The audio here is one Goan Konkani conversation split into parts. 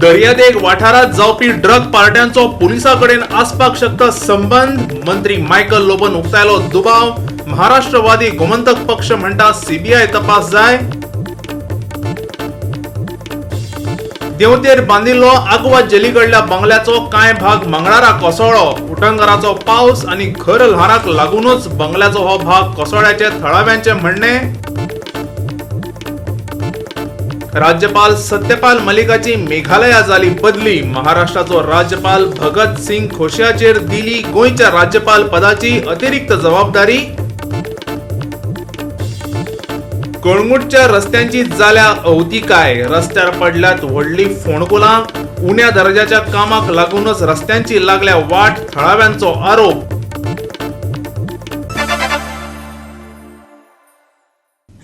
दर्यादेग वाठारात जावपी ड्रग पार्ट्यांचो पुलिसां कडेन आसपाक शकता संबंद. मंत्री मायकल लोबोन उक्तायलो दुबाव. महाराष्ट्रवादी गोमंतक पक्ष म्हणटा सीबीआय तपास जाय. देंवतेर बांदिल्लो आगवा जेलीकडल्या बंगल्याचो कांय भाग मंगळारा कोसळ्ळो. उटंगराचो पावस आनी खर ल्हाराक लागूनच बंगल्याचो हो भाग कोसळ्याचे थळाव्यांचे म्हणणे. राज्यपाल सत्यपाल मलिकाची मेघालया जाली बदली. महाराष्ट्राचो राज्यपाल भगत सिंग खोश्याचेर दिली गोंयच्या राज्यपाल पदाची अतिरिक्त जबाबदारी. कळंगूटच्या रस्त्यांची जाल्या अवतिकाय. रस्त्यार पडल्यात व्हडली फोंडकुलां. उण्या दर्जाच्या कामाक लागूनच रस्त्यांची लागल्या वाट, थळाव्यांचो आरोप.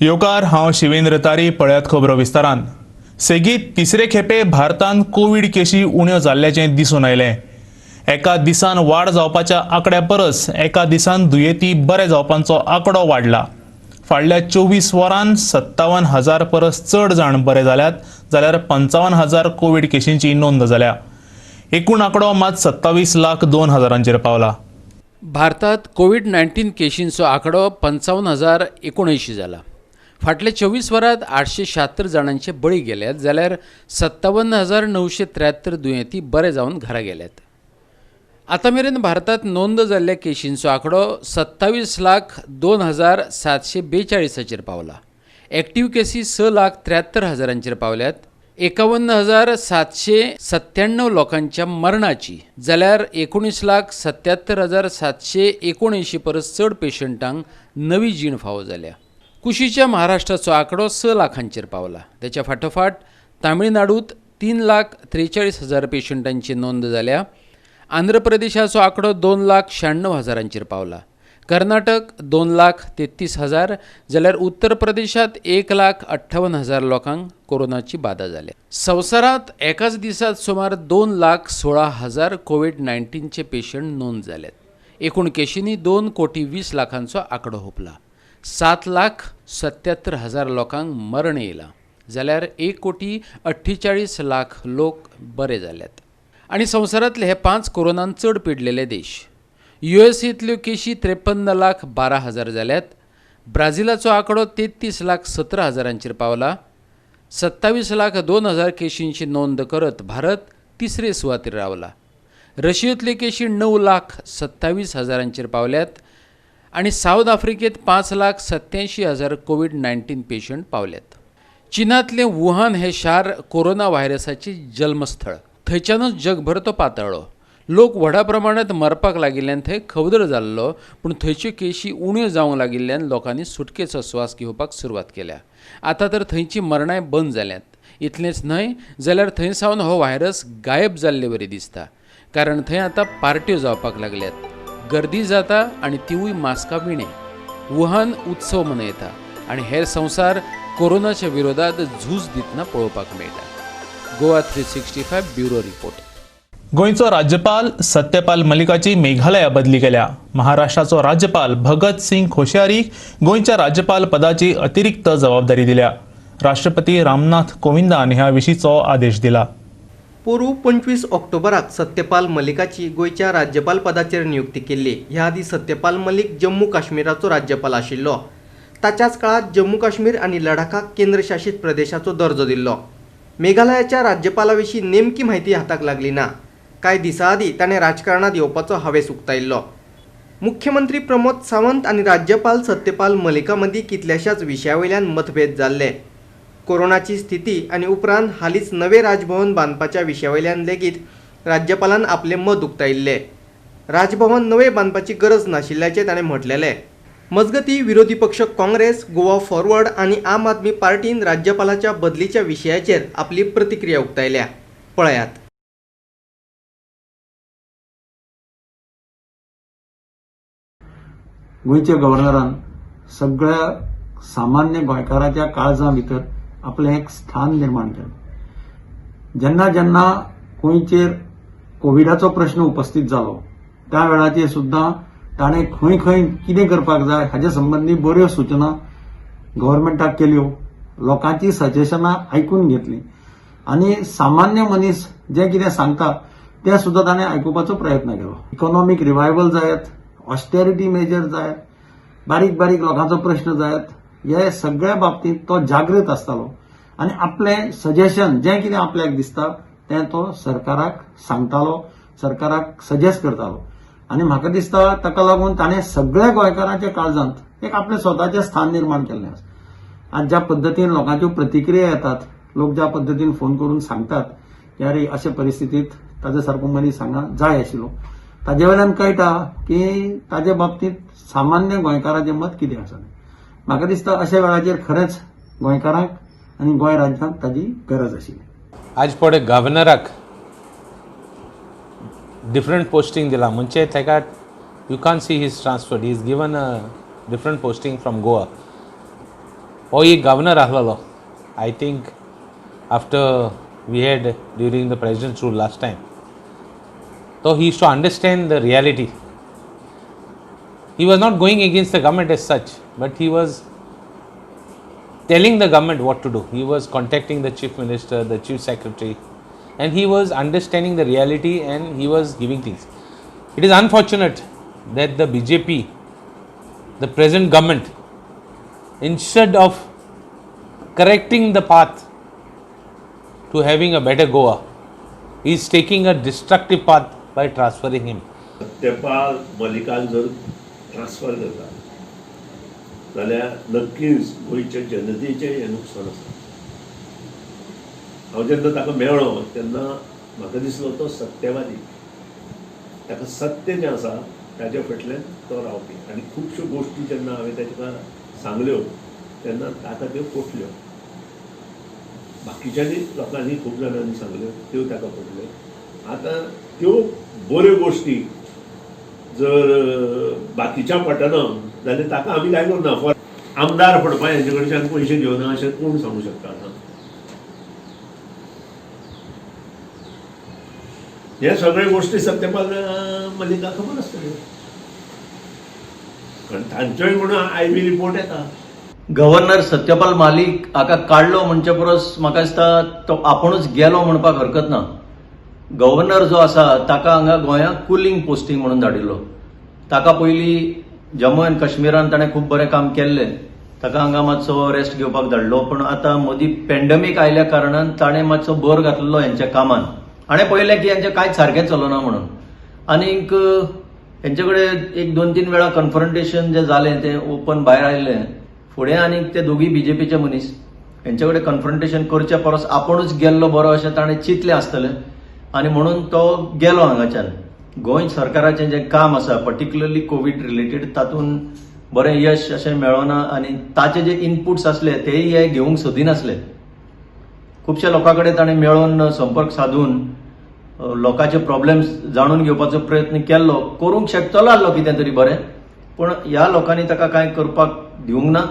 येवकार, हांव शिवेंद्र तारी. पळयात खबरो विस्तारान. सेगीत तिसरे खेपे भारतांत कोवीड केशी उण्यो जाल्ल्याचें दिसून आयलें. एका दिसान वाड जावपाच्या आंकड्या परस एका दिसान दुयेंती बरे जावपांचो आंकडो वाडला. फाडल्या 24 वरां 57,000 परस चड जाण बरे जाल्यात, जाल्यार 55,000 कोवीड केशींची नोंद जाल्या. एकूण आंकडो मात 27,02,000 पावला. भारतात कोवीड 19 केशींचो आंकडो 55,079 जाला. फाटल्या 24 वरांत 876 जाणांचे बळी गेल्यात, जाल्यार 57,973 दुयेंती बरे जावन घरा गेल्यात. आतां मेरेन भारतांत नोंद जाल्ल्या केशींचो आंकडो 27,02,742 पावला. एक्टीव केसी 6,73,000 पावल्यात. 51,797 लोकांच्या मरणाची, जाल्यार 19,77,779 परस चड पेशंटांक नवी जीण फावो जाल्या. कुशीच्या महाराष्ट्राचो आंकडो 6 लाखांचेर पावला. त्याच्या फाटोफाट तामिळनाडूत 3,43,000 पेशंटांची नोंद जाल्या. आंध्र प्रदेशाचो आंकडो 2,96,000 पावला. कर्नाटक 2,33,000, जाल्यार उत्तर प्रदेशात 1,58,000 लोकांक कोरोनाची बादा जाल्या. संवसारांत एकाच दिसात सुमार 2,16,000 कोवीड 19चे पेशंट नोंद जाल्यात. एकूण केशींनी 2 कोटी 20 लाखांचो आंकडो हुपला. 7,77,000 लोकांक मरण येयलां, जाल्यार 1 कोटी 48 लाख लोक बरे जाल्यात. आनी संवसारांतले हे 5 कोरोनान चड पिडलेले देश. युएसएतल्यो केशी 53,12,000 जाल्यात. ब्राझिलाचो आंकडो 33,17,000 पावला. 27,02,000 केशींची नोंद करत भारत तिसरे सुवातेर रावला. रशियेंतल्यो केशी 9,27,000 पावल्यात आनी सावथ आफ्रिकेंत 5,87,000 कोवीड 19 पेशंट पावल्यात. चीनांतलें वुहान हें शार कोरोना व्हायरसाचें जल्मस्थळ. थंयच्यानूच जगभर तो पातळ्ळो. लोक व्हडा प्रमाणांत मरपाक लागिल्ल्यान थंय खवदळ जाल्लो, पूण थंयच्यो केशी उण्यो जावंक लागिल्ल्यान लोकांनी सुटकेचो स्वास घेवपाक सुरवात केल्या. आतां तर थंयची मरणांय बंद जाल्यांत. इतलेंच न्हय जाल्यार थंय सावन हो व्हायरस गायब जाल्ले वरी दिसता, कारण थंय आतां पार्ट्यो जावपाक लागल्यात, गर्दी जाता आनी तिवूय मास्का विणें. वुहान उत्सव मनयता आनी हेर संवसार कोरोनाच्या विरोधात झूज दितना पळोवपाक मेळटा. Goa 365 bureau report. गोंयचो राज्यपाल सत्यपाल मलिकाची मेघालया बदली केल्या. महाराष्ट्राचो राज्यपाल भगत सिंग खोश्यारी गोंयच्या राज्यपाल पदाची अतिरिक्त जबाबदारी दिल्या. राष्ट्रपती रामनाथ कोविंदान ह्या विशींचो आदेश दिला. पोरूं 25 ऑक्टोबराक सत्यपाल मलिकाची गोंयच्या राज्यपाल पदाचेर नियुक्ती केल्ली. ह्या आदीं सत्यपाल मलिक जम्मू काश्मीराचो राज्यपाल आशिल्लो. ताच्याच काळांत जम्मू काश्मीर आनी लडाखाक केंद्रशासीत प्रदेशाचो दर्जो दिल्लो. मेघालयाच्या राज्यपाला विशीं नेमकी म्हायती हाताक लागली ना. कांय दिसां आदीं ताणें राजकारणांत येवपाचो हावेस उक्तायल्लो. मुख्यमंत्री प्रमोद सावंत आनी राज्यपाल सत्यपाल मलिका मदीं कितल्याशाच विशया वयल्यान मतभेद जाल्ले. कोरोनाची स्थिती आनी उपरांत हालींच नवें राजभवन बांदपाच्या विशया वयल्यान लेगीत राज्यपालान आपलें मत उक्तायिल्लें. राजभवन नवें बांदपाची गरज नाशिल्ल्याचें ताणें म्हटलेलें. मजगतीं, विरोधी पक्ष काँग्रेस, गोवा फॉरवर्ड आनी आम आदमी पार्टीन राज्यपालाच्या बदलीच्या विशयाचेर आपली प्रतिक्रिया उक्तायल्या. पळयात. गोंयच्या गव्हर्नरान सगळ्या सामान्य गोंयकाराच्या काळजा भितर आपलें एक स्थान निर्माण केलें. जेन्ना जेन्ना गोंयचेर कोविडाचो प्रश्न उपस्थित जालो, त्या वेळाचेर सुद्दां ताणें खंय खंय कितें करपाक जाय हाजे संबंदी बऱ्यो सुचना गव्हर्मेंटाक केल्यो, लोकांची सजेशनां आयकून घेतलीं. आनी सामान्य मनीस जें कितें सांगता तें सुद्दां ताणें आयकुपाचो प्रयत्न केलो. इकॉनॉमीक रिवायवल जायत, ऑस्टेरिटी मेजर जायत, बारीक बारीक लोकांचो प्रश्न जायत, हे सगळ्या बाबतींत तो जागृत आसतालो आनी आपलें सजेशन जें कितें आपल्याक दिसता तें तो सरकाराक सांगतालो, सरकाराक सजेस्ट करतालो. आनी म्हाका दिसता ताका लागून ताणें सगळ्या गोंयकारांच्या काळजांत एक आपलें स्वताचें स्थान निर्माण केल्लें आसा. आज ज्या पद्दतीन लोकांच्यो प्रतिक्रिया येतात, लोक ज्या पद्दतीन फोन करून सांगतात की अरे अशे परिस्थितींत ताजे सारको मनीस हांगा जाय आशिल्लो, ताजे वयल्यान कळटा की ताजे बाबतींत सामान्य गोंयकाराचें मत कितें आसा. म्हाका दिसता अशा वेळाचेर खरेंच गोंयकारांक आनी गोंय राज्यांक ताजी गरज आशिल्ली. आज पळय गव्हर्नराक डिफरंट पोस्टिंग दिला, म्हणजे ताका you can see his transfer, he is given a different posting from Goa. हो एक गव्हर्नर आसलेलो, I think after we had during the president's rule last time, तो he used to understand the reality. He was not going against the government as such, but he was telling the government what to do. He was contacting the chief minister, the chief secretary, and he was understanding the reality and he was giving things. It is unfortunate that the BJP, the present government, instead of correcting the path to having a better Goa, is taking a destructive path by transferring him. Satyapal मलिकान जर ट्रान्सफर करता जाल्यार नक्कीच गोंयच्या जनतेचें हें नुकसान आसा. हांव जेन्ना ताका मेळ्ळो तेन्ना म्हाका दिसलो तो सत्यवादी, ताका सत्य जें आसा ताज्या फाटल्यान तो रावपी. आनी खुबश्यो गोश्टी जेन्ना हांवें ताका सांगल्यो तेन्ना ताका त्यो पटल्यो. बाकीच्यांनी लोकांनी खूब जाणांनी सांगल्यो त्यो ताका पटल्यो. आतां त्यो बऱ्यो गोश्टी जर बाकीच्या पटना जाल्यार ताका आमी काय करूं ना. फॉर आमदार पडपा हेंचे कडच्यान पयशे घेवना अशें कोण सांगू शकता आतां? हे सगळे गोश्टी सत्यपाल मलिका खबर आसतल्यो, कारण तांचोय म्हणून I B report येता. गव्हर्नर सत्यपाल मालिक हाका काडलो म्हणचे परस म्हाका दिसता तो आपुणूच गेलो म्हणपाक हरकत ना. गव्हर्नर जो आसा ताका हांगा गोंयांत कुलींग पोस्टिंग म्हणून धाडिल्लो. ताका पयलीं जम्मू एंड काश्मीरान ताणें खूब बरें काम केल्लें, ताका हांगा मातसो रेस्ट घेवपाक धाडलो. पूण आतां मदीं पेंडमीक आयल्या कारणान ताणें मातसो भर घातलो हेंच्या कामान. हाणें पळयलें की हेंचें कांयच सारकें चलना म्हणून. आनीक हेंचे कडेन एक दोन तीन वेळा कन्फ्रंटेशन जें जालें तें ओपन भायर आयलें. फुडें आनीक ते दोगूय बीजेपीचे मनीस हेंचे कडेन कन्फ्रंटेशन करचे परस आपुणूच गेल्लो बरो अशें ताणें चिंतलें आसतलें आनी म्हणून तो गेलो हांगाच्यान. गोंय सरकाराचें जें काम आसा पर्टिक्युलरली कोवीड रिलेटेड तातूंत बरें यश अशें मेळना आनी ताचे जे इनपुट्स आसले तेय हे घेवंक सोदिनासले. खुबश्या लोकां कडेन ताणें मेळोन संपर्क साधून लोकांचे प्रॉब्लेम्स जाणून घेवपाचो प्रयत्न केल्लो. करूंक शकतलो आसलो कितें तरी बरें, पूण ह्या लोकांनी ताका कांय करपाक दिवंक ना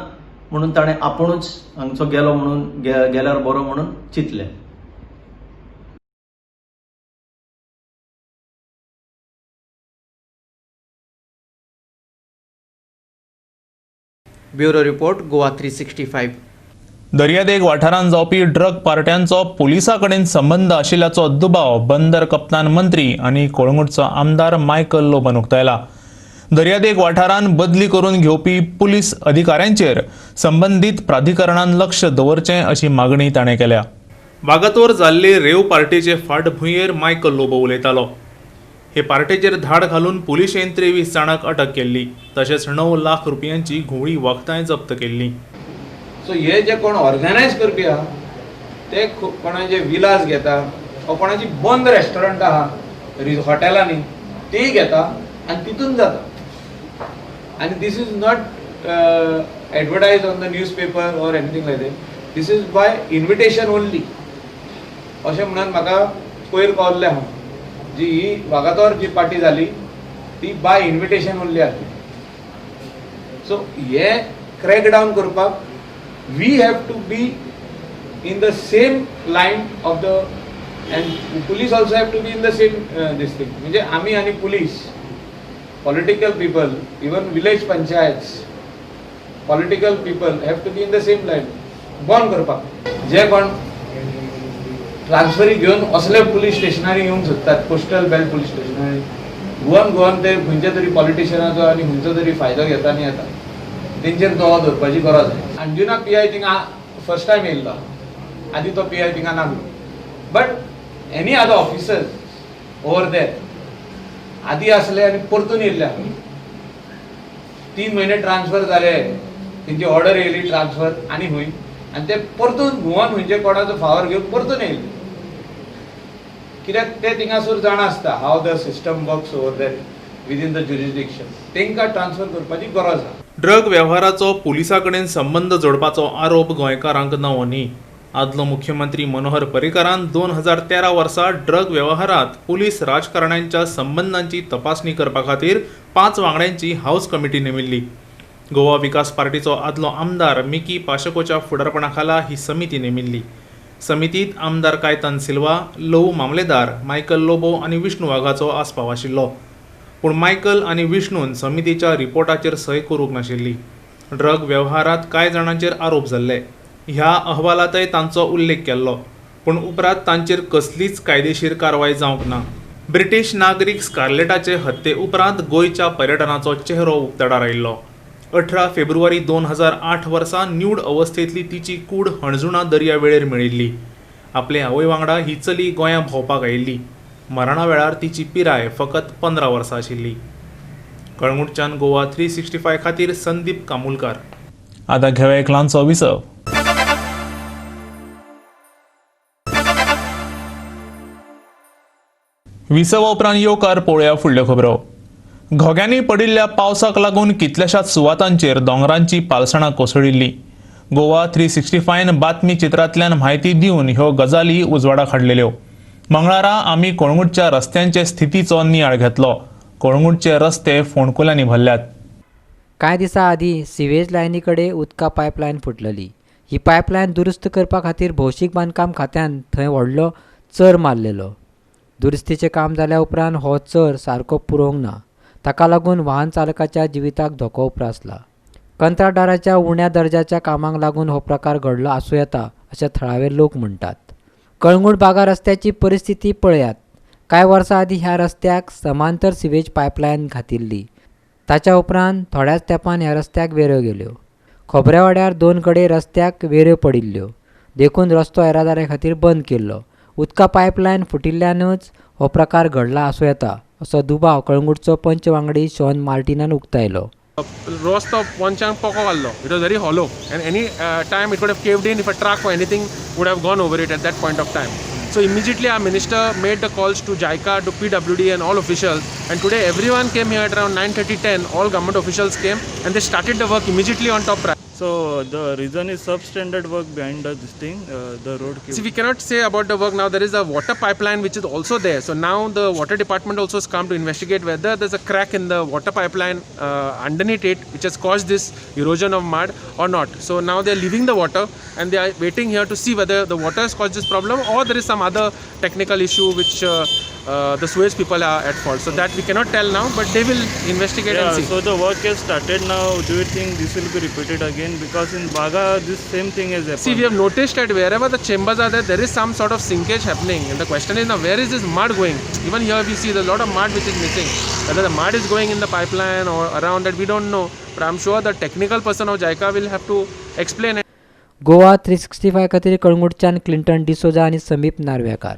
म्हणून ताणें आपुणूच हांगचो गेलो म्हणून गेल्यार बरो म्हणून चिंतलें. Bureau report, Goa 365. दर्यादेग वाठारांत जावपी ड्रग पार्ट्यांचो पुलिसां कडेन संबंद आशिल्ल्याचो दुबाव बंदर कप्तान मंत्री आनी कोळंगूटचो आमदार मायकल लोबन उक्तायला. दर्यादेग वाठारांत बदली करून घेवपी पुलीस अधिकाऱ्यांचेर संबंदीत प्राधिकरणान लक्ष दवरचें अशी मागणी ताणें केल्या. वागातोर जाल्ले रेव पार्टेचे फाटभुंयेर मायकल लोबो उलयतालो. हे पार्टेचेर धाड घालून पुलिशेन 23 जाणांक अटक केल्ली, तशेंच 9 लाख रुपयांची घुंवळी वखदांय जप्त केल्ली. सो हे जे कोण ऑर्गनायज करपी आहा ते कोणाचे विलास घेता वा कोणाची बंद रेस्टॉरंट आहा हॉटेलांनी तेय घेता आनी तितून जाता. आनी this is not advertise on the newspaper or anything like that. This is by invitation only अशें म्हणून म्हाका पयर कळिल्लें आहा. जी ही वागातोर जी पार्टी जाली ती बाय इन्विटेशन ओन्ली आसली. सो हे क्रॅकडावन करपाक we have to be in the same line of the and police also have to be in the same this thing. म्हणजे आमी आनी police, political people, even village panchayats, political people have to be in the same line. बंद करपाक जे कोण ट्रान्सफरी घेवन असले पुलीस स्टेशनांनी येवंक सोदतात, कोस्टल बेल्ट पुलीस स्टेशनांनी गोवन गोवन ते खंयच्या तरी पॉलिटिशियनाचो आनी खंयचो तरी फायदो घेता आनी येता. तेंचेर दोळो दवरपाची गरज आसा. अंजुना पी I थिंगा फर्स्ट टायम येयल्लो, आदी तो पी I थिंगा नासलो, but any other officers over there आदी आसले आनी परतून येयल्ले. 3 म्हयने ट्रान्सफर जाले, तेंची ऑर्डर येयली ट्रान्सफर आनी खंय, आनी ते परतून भोंवन खंयचे कोणाचो फावर घेवन परतून येयले. कित्याक ते थिंगासर जाणा आसता how the system works over there within the jurisdiction. तांकां ट्रान्सफर करपाची गरज आसा. ड्रग वेव्हाराचो पुलिसां कडेन संबंद जोडपाचो आरोप गोंयकारांक नवो न्ही. आदलो मुख्यमंत्री मनोहर पर्रीकारान 2013 वर्सा ड्रग वेव्हारांत पुलीस राजकारण्यांच्या संबंदांची तपासणी करपा खातीर 5 वांगड्यांची हावस कमिटी नेमिल्ली. गोवा विकास पार्टीचो आदलो आमदार मिकी पाशकोच्या फुडारपणा खाला ही समिती नेमिल्ली. समितीत आमदार कायतान सिल्वा, लवू मामलेदार, मायकल लोबो आनी विष्णू वाघाचो आस्पाव आशिल्लो. पूण मायकल आनी विष्णून समितीच्या रिपोर्टाचेर सय करूंक नाशिल्ली. ड्रग वेव्हारांत कांय जाणांचेर आरोप जाल्ले. ह्या अहवालांतय तांचो उल्लेख केल्लो, पूण उपरांत तांचेर कसलीच कायदेशीर कारवाय जावंक ना. ब्रिटीश नागरीक स्कारलेटाचे हत्ये उपरांत गोंयच्या पर्यटनाचो चेहरो उक्ताडार आयिल्लो. 18 फेब्रुवारी 2008 वर्सा न्यूड अवस्थेंतली तिची कूड हणजुणा दर्या वेळेर मेळिल्ली. आपले आवय वांगडा ही चली गोंयां भोंवपाक आयिल्ली. मरणा वेळार तिची पिराय फकत 15 वर्सां आशिल्ली. कळंगूटच्यान गोवा 365 खातीर संदीप कामुलकार. आतां घेवया एक ल्हानसो विसव. विसवा उपरांत येवकार पळोवया फुडल्यो खबरो. घोग्यांनी पडिल्ल्या पावसाक लागून कितल्याशाच सुवातांचेर दोंगरांची पालसणां कोसळिल्ली. गोवा 365 बातमी चित्रांतल्यान म्हायती दिवन ह्यो गजाली उजवाडाक हाडलेल्यो. मंगळारा आमी कळंगूटच्या रस्त्यांचे स्थितीचो नियाळ घेतलो. कळंगूटचे रस्ते फोंडकुलांनी भरल्यात. कांय दिसां आदीं सिवेज लायनी कडेन उदका पायपलायन फुटलेली. ही पायपलायन दुरुस्त करपा खातीर भौशीक बांदकाम खात्यान थंय व्हडलो चर मारलेलो. दुरुस्तीचें काम जाल्या उपरांत हो चर सारको पुरोवंक ना. ताका लागून वाहन चालकाच्या जिविताक धोको उप्रासला. कंत्राटदाराच्या उण्या दर्जाच्या कामाक लागून हो प्रकार घडलो आसूं येता अशें थळावे लोक म्हणटात. कळंगूट बागा रस्त्याची परिस्थिती पळयात. कांय वर्सां आदीं ह्या रस्त्याक समांतर सिवेज पायपलायन घातिल्ली. ताच्या उपरांत थोड्याच तेंपान ह्या रस्त्याक वेऱ्यो गेल्यो. खोबऱ्यावाड्यार 2 कडेन रस्त्याक वेऱ्यो पडिल्ल्यो, देखून रस्तो येरादारी खातीर बंद केल्लो. उदका पायपलायन फुटिल्ल्यानूच हो प्रकार घडला आसूं येता असो दुबाव कळंगूटचो पंच वांगडी शॉन मार्टिनान उक्तायलो. रस्तो पोंचांक पोको घाल्लो. It was very hollow and any time it could have caved in if a truck or anything would have gone over it at that point of time. So immediately our minister made the calls to JICA, to PWD and all officials, and today everyone came here at around 9:30-10. All government officials came and they started the work immediately on top. So the reason is substandard work behind this thing, the road. See, we cannot say about the work now. There is a water pipeline which is also there. So now the water department also has come to investigate whether there's a crack in the water pipeline underneath it, which has caused this erosion of mud or not. So now they are leaving the water and they are waiting here to see whether the water has caused this problem or there is some other technical issue which the sewage people are at fault. So that we cannot tell now, but they will investigate and see. So the work has started now. Do you think this will be repeated again? Because in Baga this same thing has happened. See, we have noticed that wherever the chambers are there, there is some sort of sinkage happening. And the question is now, where is this mud going? Even here we see a lot of mud which is missing. Whether the mud is going in the pipeline or around that, we don't know. But I'm sure the technical person of JICA will have to explain it. Goa 365 खातीर कळंगूटच्यान क्लिंटन डिसोजा आनी समीप नार्वेकार.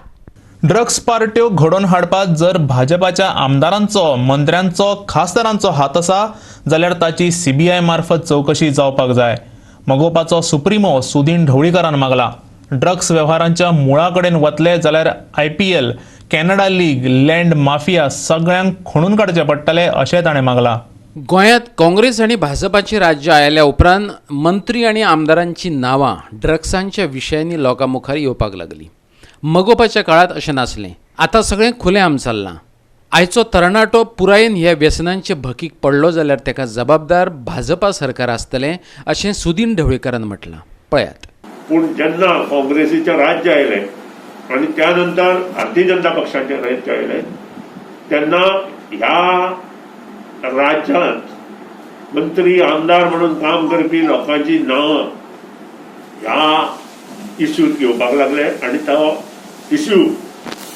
ड्रग्स पार्ट्यो घडोवन हाडपाक जर भाजपाच्या आमदारांचो, मंत्र्यांचो, खासदारांचो हात आसा जाल्यार ताची सीबीआय मार्फत चवकशी जावपाक जाय. मगोपाचो सुप्रिमो सुदीन ढवळीकारान मागला. ड्रग्स वेव्हारांच्या मुळा कडेन वतले जाल्यार IPL, Canada league, land mafia सगळ्यांक खणून काडचें पडटलें अशें ताणें मागला. गोंयांत काँग्रेस आनी भाजपाचें राज्य आयल्या उपरांत मंत्री आनी आमदारांची नांवां ड्रग्सांच्या विशयांनी लोकां मुखार येवपाक लागली. मगोपाच्या काळांत अशें नासलें. आतां सगळें खुलेआम चल्लां. आयचो तरणाटो पुरायेन ह्या व्यसनांचे भकीक पडलो जाल्यार ताका जबाबदार भाजपा सरकार आसतलें अशें सुदीन ढवळीकारान म्हटलां. पळयात. पूण जेन्ना काँग्रेसीचें राज्य आयलें आनी त्या नंतर भारतीय जनता पक्षाचें राज्य आयलें तेन्ना ह्या राज्यांत मंत्री आमदार म्हणून काम करपी लोकांची नांवां ह्या इश्यूत घेवपाक लागले आनी तो इश्यू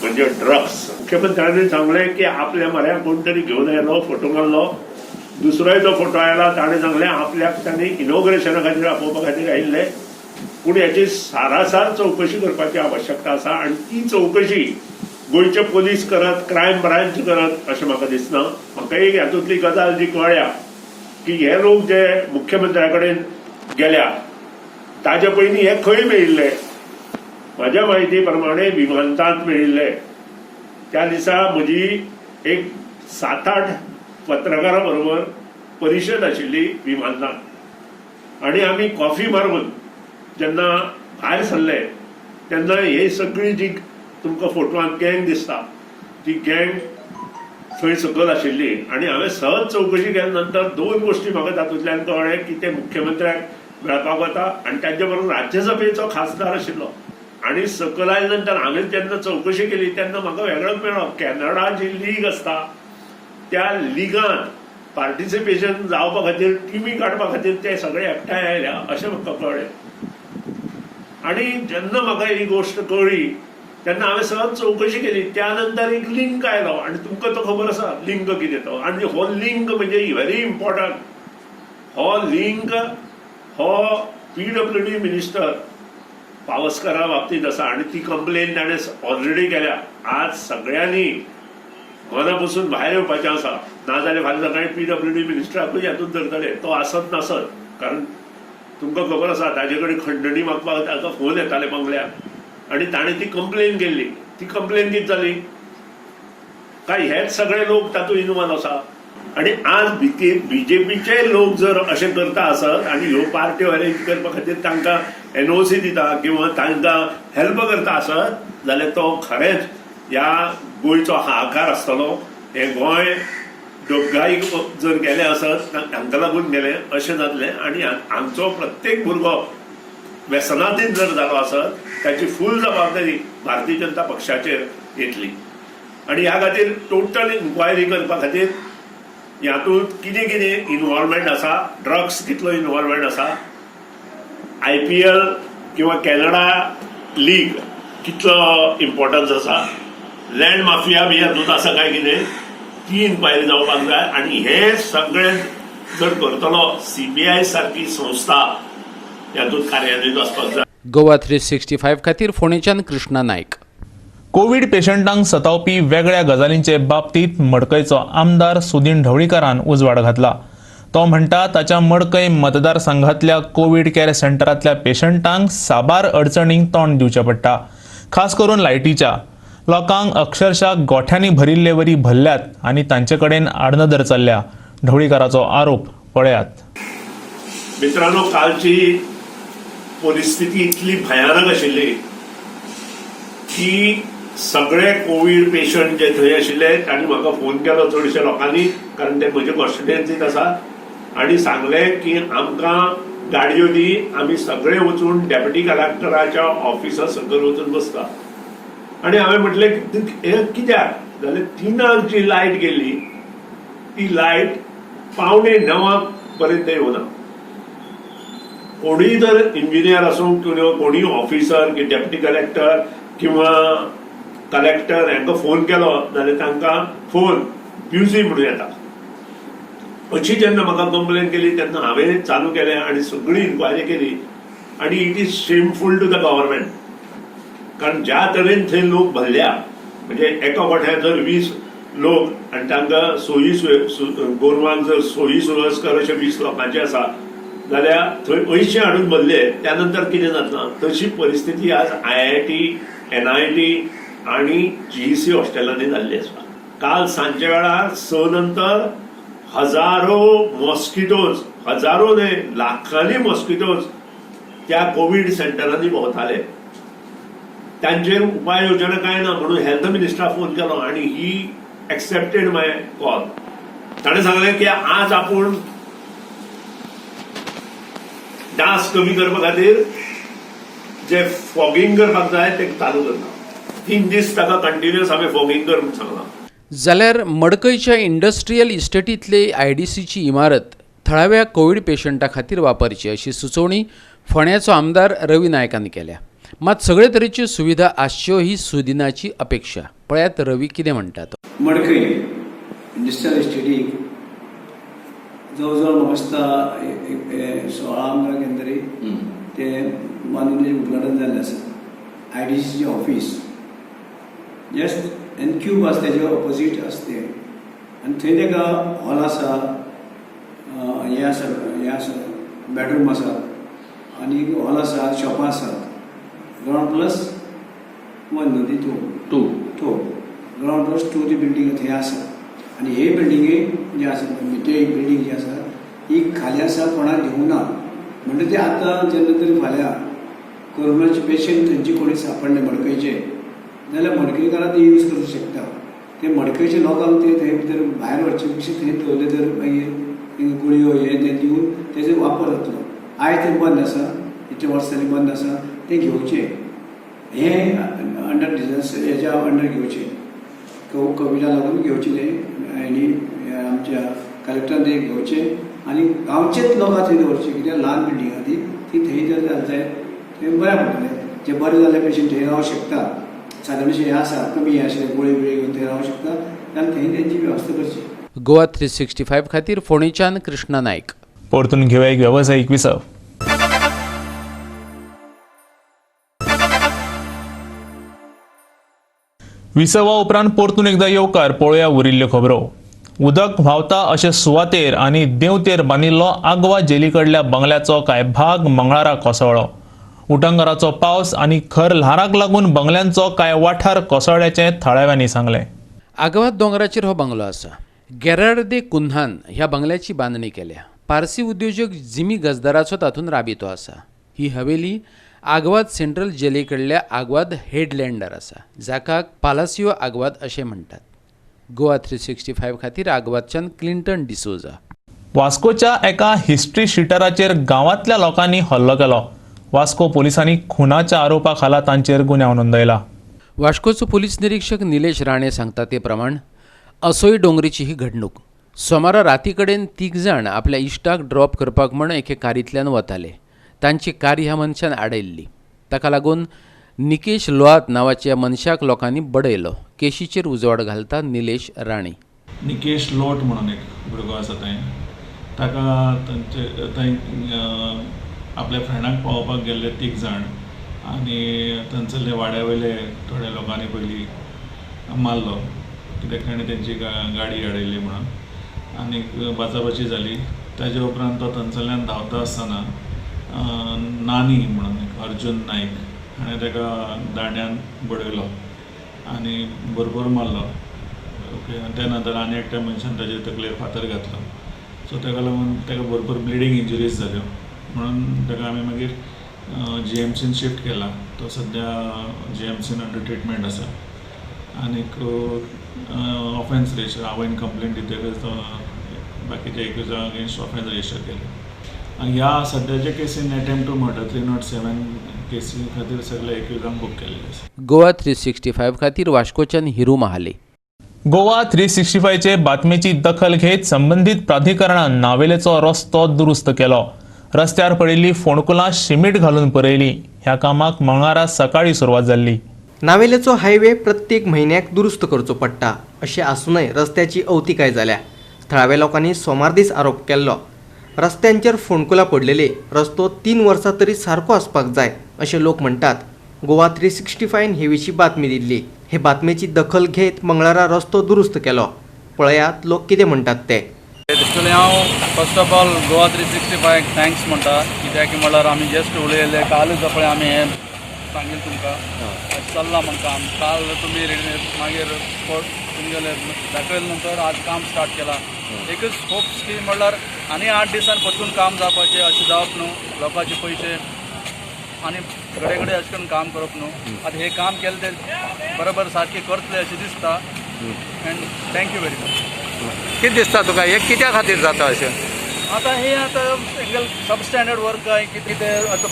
म्हणजे ड्रग्स. मुख्यमंत्र्यांनी सांगलें की आपल्या म्हऱ्याक कोण तरी घेवन आयलो, फोटो मारलो. दुसरोय जो फोटो आयला ताणें सांगलें आपल्याक तांणी इनॉग्रेशना खातीर आपोवपा खातीर आयिल्ले. पूण हेची सारासार चवकशी करपाची आवश्यकता आसा आनी ती चवकशी गोंयचे पोलीस करत, क्रायम ब्रांच करत अशें म्हाका दिसना. म्हाका एक हातूंतली गजाल जी कळ्ळ्या की हे लोक जे मुख्यमंत्र्या कडेन गेल्या ताजे पयलीं हे खंय मेळिल्ले? म्हाज्या म्हायती प्रमाणे विमानतळांत मेळिल्ले. त्या दिसा म्हजी एक 7-8 पत्रकारां बरोबर परिशद आशिल्ली विमानतळांत आनी आमी कॉफी मारून जेन्ना भायर सरले तेन्ना हे सगळी जी तुमकां फोटवान गँग दिसता ती गँग थंय सकयल आशिल्ली. आनी हांवें सहज चवकशी केल्या नंतर 2 गोश्टी म्हाका तातूंतल्यान कळ्ळें की ते मुख्यमंत्र्याक मेळपाक वता आनी तांचे बरोबर राज्यसभेचो खासदार आशिल्लो. आनी सकयल आयल्या नंतर हांवें जेन्ना चवकशी केली तेन्ना म्हाका वेगळोच मेळ्ळो. कॅनडा जी लीग आसता त्या लिगांत पार्टिसिपेशन जावपा खातीर टिमी काडपा खातीर ते सगळे एकठांय आयल्या अशें म्हाका कळ्ळें. आनी जेन्ना म्हाका ही गोश्ट कळ्ळी तेन्ना हांवें सहज चवकशी केली. त्या नंतर एक लिंक आयलो आनी तुमकां तो खबर आसा लिंक कितें तो. आनी हो लिंक म्हणजे व्हेरी इम्पॉर्टंट. हो लिंक हो PWD minister पावसकरा बाबतींत आसा आनी ती कंप्लेन ताणें ऑलरेडी केल्या. आज सगळ्यांनी मना पसून भायर येवपाचें आसा, नाजाल्यार फाल्यां सकाळीं PWD मिनिस्टराकूय हातूंत धरतले, तो आसत नासत. कारण तुमकां खबर आसा ताजे कडेन खंडणी मागपाक ताका फोन येताले बंगल्याक आनी ताणें ती कंप्लेन केल्ली. ती कंप्लेन कितें जाली काय हेच सगळे लोक तातूंत इनवॉल्व आसा. आनी आज बीजेपीचे लोक जर अशें करता आसत आनी ह्यो पार्ट्यो अरेंज करपा खातीर तांकां NOC दिता किंवा तांकां हेल्प करता आसत जाल्यार तो खरेंच ह्या गोंयचो हाहाकार आसतलो. हें गोंय डोबगाईक जर गेलें आसत हांकां लागून गेलें अशें जातलें आनी हांगचो प्रत्येक भुरगो व्यसनाधीन जर जालो आसत ताची फूल जबाबदारी भारतीय जनता पक्षाचेर येतली. आनी ह्या खातीर टोटल इन्क्वायरी करपा खातीर हातूंत कितें कितें इनवॉल्वमेंट आसा, ड्रग्स कितलो इनवॉल्वमेंट आसा, IPL किंवा कॅनडा लीग कितलो इम्पॉर्टन्स आसा, लँड माफिया बी हातूंत आसा काय कितें, ती इन्क्वायरी जावपाक जाय. आनी हे सगळें जर करतलो CBI सारकी संस्था हातूंत कार्यान्वित आसपाक जाय. गोवा 365 खातीर फोंडेच्यान कृष्णा नायक. कोवीड पेशंटांक सतावपी वेगळ्या गजालींचे बाबतींत मडकयचो आमदार सुदीन ढवळीकारान उजवाड घातला. तो म्हणटा ताच्या मडकय मतदारसंघातल्या कोवीड केअर सेंटरांतल्या पेशंटांक साबार अडचणींक तोंड दिवचें पडटा, खास करून लायटीच्या. लोकांक अक्षरशः गोठ्यांनी भरिल्ले वरी भरल्यात आनी तांचे कडेन आडनदर चल्ल्या. ढवळीकाराचो आरोप पळयात. मित्रांनो, कालची परिस्थिती इतली भयानक आशिल्ली की सगळे कोवीड पेशंट जे थंय आशिल्ले तांणी म्हाका फोन केलो चडशे लोकांनी, कारण ते म्हजे कॉन्स्टिट्युएन्सीत आसा, आनी सांगलें की आमकां गाडयो दी, आमी सगळे वचून डेप्युटी कलेक्टराच्या ऑफिसा सकयल वचून बसता. आनी हांवें म्हटलें हें कित्याक जाल्यार 3 जी लायट गेली ती लायट 8:45 पर्यंत येवना. कोणूय जर इंजिनियर आसूं किंवा कोणूय ऑफिसर की डेप्युटी कलेक्टर किंवा कलेक्टर हांकां फोन केलो जाल्यार तांकां फोन ब्युजी म्हणून येता. अशी जेन्ना म्हाका कंप्लेन केली तेन्ना हांवें चालू केलें आनी सगळी इन्क्वायरी केली आनी it is shameful to the government. कारण ज्या तरेन थंय लोक भरल्या, म्हणजे एका गोठ्यात जर 20 लोक आनी तांकां सोयी गोरवांक जर सोयी सुरस्कर अशे 20 लोकांचे आसा जाल्यार थंय 80 हाडून भरले, त्या नंतर कितें जातला? तशी परिस्थिती आज IIT, NIT आनी GEC हॉस्टेलांनी जाल्ली आसा. काल सांजच्या वेळार 6 नंतर हजारो मॉस्किटोज, हजारो न्हय लाखांनी मॉस्किटोज त्या कोवीड सेंटरांनी भोंवताले. तांचेर उपाय योजना काय ना म्हणून हेल्थ मिनिस्टराक फोन केलो आनी ही एक्सेप्टेड my call. ताणें सांगलें की आज आपूण डास कमी करपा खातीर जे फॉगिंग करपाक जाय ते चालू करता. 3 दीस ताका कंटिन्युअस हांवें फॉगिंग कर म्हूण सांगलां. जाल्यार मडकयच्या इंडस्ट्रियल इस्टेटींतले IDCची इमारत थळाव्या कोवीड पेशंटा खातीर वापरची अशी सुचोवणी फोंड्याचो आमदार रवी नायकान केल्या. मात सगळे तरेच्यो सुविधा आसच्यो ही सुदिनाची अपेक्षा. पळयात रवी कितें म्हणटा तो. मडकय इंडस्ट्रियल इस्टेटीक जवळ जवळ म्हाका दिसता 16 आमदार केन्ना तरी ते बांदून उद्घाटन जाल्लें आसा. IDCचे ऑफीस जस्ट एन क्यूब आसा तेजे ऑपोजीट आसा तें, आनी थंय तेका हॉल आसा, हें आसा, हें आसा, बेडरूम आसा आनी हॉल आसा, शॉपां आसात. ग्रावंड प्लस 1 न्हू ती 2 2 ग्रावंड प्लस 2 ती बिल्डींग थंय आसा. आनी हे बिल्डिंगे जे आसा ते बिल्डींग जी आसा ही खाली आसा, कोणाक घेवंक ना. म्हणटा ते आतां जेन्ना तरी फाल्यां कोरोनाचे पेशंट थंयचे कोणी सापडले मडकयचे जाल्यार मडकयकारां ते यूज करूंक शकता. ते मडकयचे लोकांक ते थंय भितर भायर व्हरचे पेक्षा थंय दवरले तर मागीर तांकां गुळयो हे ते दिवन तेजो वापर जातलो. आयज तें बंद आसा, इतले वर्सां जालीं बंद आसा, तें घेवचें, हें अंडर डिजास्टर हेज्या अंडर घेवचें, कोविडा लागून घेवचें तें. आनी आमच्या कलेक्टरान तें घेवचें आनी गांवचेच लोकांक थंय दवरचें, कित्याक ल्हान बिल्डींग आहा ती, ती थंय जर जालें जायत थंय बऱ्याक पडटलें. जे बरें जाल्ले पेशंट थंय रावंक शकता, सादारणशें हें आसा कमी हें आशिल्लें गुळी बिळी घेवन थंय रावंक शकता, जाल्यार थंय तेंची वेवस्था करची. गोवा 365 खातीर फोंडेच्यान कृष्णा नायक. परतून घेवया एक वेवसायीक विसव. विसवा उपरांत परतून एकदा येवकार. पळोवया उरिल्ल्यो खबरो. उदक व्हांवता अशे सुवातेर आनी देंवतेर बांदिल्लो आगवा जेली कडल्या बंगल्याचो कांय भाग मंगळारा कोसळ्ळो. उटंगराचो पावस आनी खर ल्हाराक लागून बंगल्यांचो कांय वाठार कोसळ्ळ्याचें थळाव्यांनी सांगलें. आगवाद दोंगराचेर हो बंगलो आसा. गेरार्ड दे कुन्हान ह्या बंगल्याची बांदणी केल्या. पारसी उद्योजक जिमी गजदाराचो तातूंत राबितो आसा. ही हवेली आगवाद सेंट्रल जेली कडल्या आगवाद हेडलँडार आसा, जाका पालासियो आगवाद अशें म्हणटात. गोवा 365 खातीर आगवादच्यान क्लिंटन डिसोजा. वास्कोच्या एका हिस्ट्री शिटराचेर गांवांतल्या लोकांनी हल्लो केलो. वास्को पोलिसांनी खुनाच्या आरोपा खाला तांचेर गुन्यांव नोंदयला. वास्कोचो पोलीस निरीक्षक निलेश राणे सांगता ते प्रमाण असोय डोंगरीची ही घडणूक. सोमारा राती कडेन 3 जाण आपल्या इश्टाक ड्रॉप करपाक म्हण एके कारींतल्यान वताले. तांची कार ह्या मनशान आडयल्ली. ताका लागून निकेश लोहात नांवाच्या मनशाक लोकांनी बडयलो. केशीचेर उजवाड घालता निलेश राणे. निकेश लोट म्हणून एक भुरगो आसा थंय, ताका तांचे थंय आपल्या फ्रेंडाक पावोवपाक गेल्ले 3 जाण आनी थंयसरले वाड्या वयले थोड्या लोकांनी पयलीं मारलो, कित्याक ताणें तेंची गाडी आडयली म्हणून, आनी बाचाबाची जाली. ताजे उपरांत तो थंयसरल्यान धांवता आसतना नानी म्हणून एक अर्जुन नायक हाणें ताका दांड्यान बडयलो आनी भरपूर मारलो. ओके, आनी त्या नंतर आनी एकट्या मनशान ताजे तकलेर फातर घातलो. सो ताका लागून ताका भरपूर ब्लिडींग इंजुरीज जाल्यो म्हणून ताका आमी मागीर GMCन शिफ्ट केला. तो सद्या GMCन अंडर ट्रिटमेंट आसा. आनीक ऑफेन्स रजिस्टर, आवयन कंप्लेन दितकच तो बाकीच्या एक्युजा अगेन्स्ट ऑफेन्स रजिस्टर केलें. आनी ह्या सद्याच्या केसीन एटेम्प्ट टू मर्डर 307 केसी खातीर सगळे एक्युजांक बूक केल्ले आसा. गोवा 365 खातीर वास्कोच्यान हिरू महाले. गोवा 365चे बातमेची दखल घेत संबंदीत प्राधिकरणान नावेलेचो रस्तो दुरुस्त केलो. रस्त्यार पडिल्ली फोंडकुलां शिमीट घालून पुरयली. ह्या कामाक मंगळारा सकाळी सुरवात जाल्ली. नावेलेचो हायवे प्रत्येक म्हयन्याक दुरुस्त करचो पडटा अशें आसूनय रस्त्याची अवतिकाय जाल्या. थळाव्या लोकांनी सोमार दीस आरोप केल्लो. रस्त्यांचेर फोंडकुलां पडलेली, रस्तो 3 वर्सां तरी सारको आसपाक जाय अशें लोक म्हणटात. गोवा 365 हे विशीं बातमी दिल्ली. हे बातमेची दखल घेत मंगळारा रस्तो दुरुस्त केलो. पळयात लोक कितें म्हणटात ते. एक्चुअली हांव first of all Goa 365 thanks म्हणटा, कित्याक म्हणल्यार आमी जस्ट उलयले कालूच पळय आमी हें सांगिल्लें तुमकां चल्लां म्हण काम. काल तुमी मागीर तुमगेले दाखयले नंतर आज काम स्टार्ट केलां. एकच होप्स की म्हणल्यार आनी 8 दिसान परतून काम जावपाचें अशें जावप न्हू, लोकांचे पयशे आनी घडे घडे अशें करून काम करप न्हू. आतां हें काम केलें तें बरोबर सारकें करतलें अशें दिसता. And thank you very much. कितें दिसता तुका हें कित्या खातीर जाता अशें? आतां हें आतां एंगल सब स्टँडर्ड वर्क आहे कितें आतां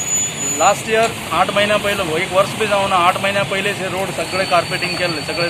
लास्ट इयर 8 म्हयन्या पयलीं, एक वर्स बी जावना, 8 म्हयन्या पयलीं हे रोड सगळे कार्पेटींग केल्ले, सगळे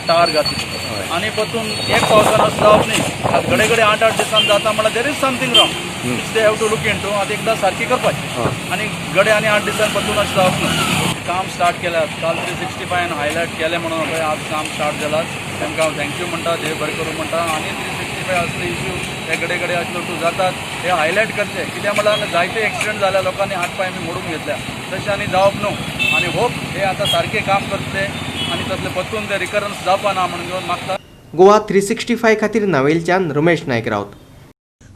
टार घातले आनी परतून एक पावसान अशें जावप न्ही. आतां घडे घडे 8-8 दिसान जाता म्हणल्यार there is something wrong which they have to look into. आतां एकदां सारकी करपाची आनी घडे आनी 8 दिसान परतून अशें जावप न्हू. काम स्टार्ट केल्यात. काल 365 हायलायट केलें म्हणून पळय आज काम स्टार्ट जालां. तांकां हांव thank you म्हणटा, देव बरें करूं म्हणटा. आनी 365 असले इश्यू हे कडेन कडेन असलो टू जातात, हे हायलायट करचे. कित्याक म्हणल्यार जायते एक्सिडंट जाल्या, लोकांनी हात पांय बी मोडून घेतल्या. तशें आनी जावप न्हू आनी होप हे आतां सारकें काम करतले आनी तसले परतून ते रिकरन्स जावपा ना म्हणून घेवन मागता. गोवा 365 खातीर नावेलच्यान रमेश नायक राऊत.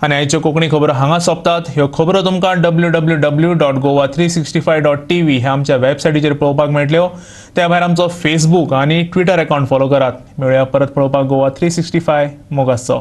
आनी आयच्यो कोंकणी खबरो हांगा सोंपतात. ह्यो खबरो तुमकां www.goa365.tv ह्या आमच्या वेबसायटीचेर पळोवपाक मेळटल्यो. त्या भायर आमचो फेसबूक आनी ट्विटर अकाउंट फॉलो करात. मेळुया परत पळोवपाक गोवा 365. मोग आसचो.